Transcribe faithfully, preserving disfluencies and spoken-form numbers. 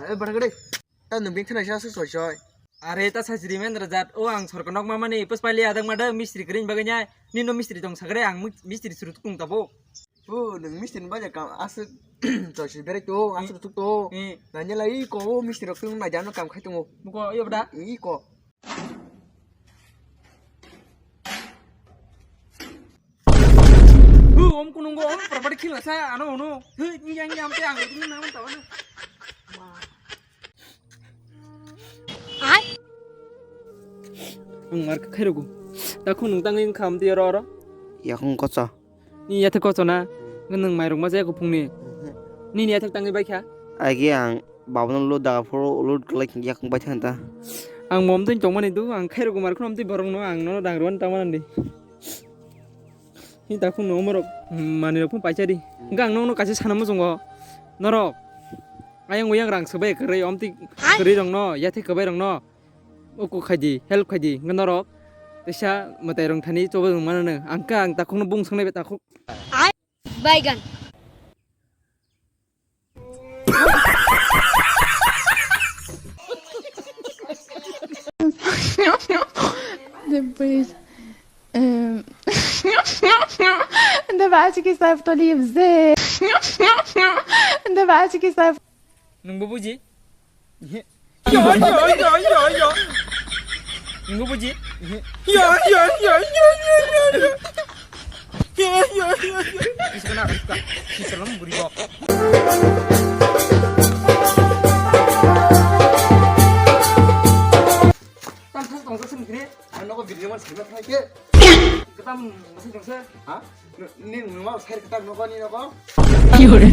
Eh, barang gede. Ta nung bing thana sa soi soi. Are ta sajri men rajat. O ang sorkar nok mamani pas pali adak mada mistri kering baganya. Nino mistri tong sagre ang mu-, mistri suru tukung tabo. O nung mistri ni baja kam asuk soi soi berek to, asuk tuk to. Eh. Nanya lai ko o mistri rok tung na jano kam khai tungo. Muko iyo bada. Iko. Hu, om kunungo, om, parabadi khilasa, ano, ono. Hu, ini yang, yang, yang, ini namun tahu, ano. Ai. Ang mar khairo go. Takhung nung tangin kham tiyo ro, ro. Yakung kocha. Ni yathek kochona, nwng mairok ma jaya kuphungni. Nini yathek tangwi baikha? Agi ang babono load daga phuru load kwlai yakung baithang ta. Ang mom twi tongmani do, ang khairok mar khwna amtwi borokno ang nono dangrwani tangmani di. Ni takhung no omorok manwi rok phun paisa di. Hwnkhe ang nono kaisa sana muchungo. Norok ayang uyang rang swbai kwrwi omtwi kwrwi rokno, yathek kwbai rokno. Uku khaidi, help khaidi, hwnkhe norok teisa mwtai rong thani choba rwng mano no. Ang kha ang takhukno bung swngnai bai takhuk. Baigan. Depois, ehm, dawai ki sab to live ze. Dawai ki sab. Nwngbo buji? Yo, yo, yo, yo, yo, yo. Nwngbo buji? Yo, yo, yo, yo, yo, yo, yo. Yo, yo, yo, yo. Kisa kena, kisa. Kisa lom buri bo. Tam thang tong thang sini kiri. Ano ko video man sini thang ke. Ketam masih tong se. Ha? Ni numa sai ketam no ko ni no ko. Ki hore?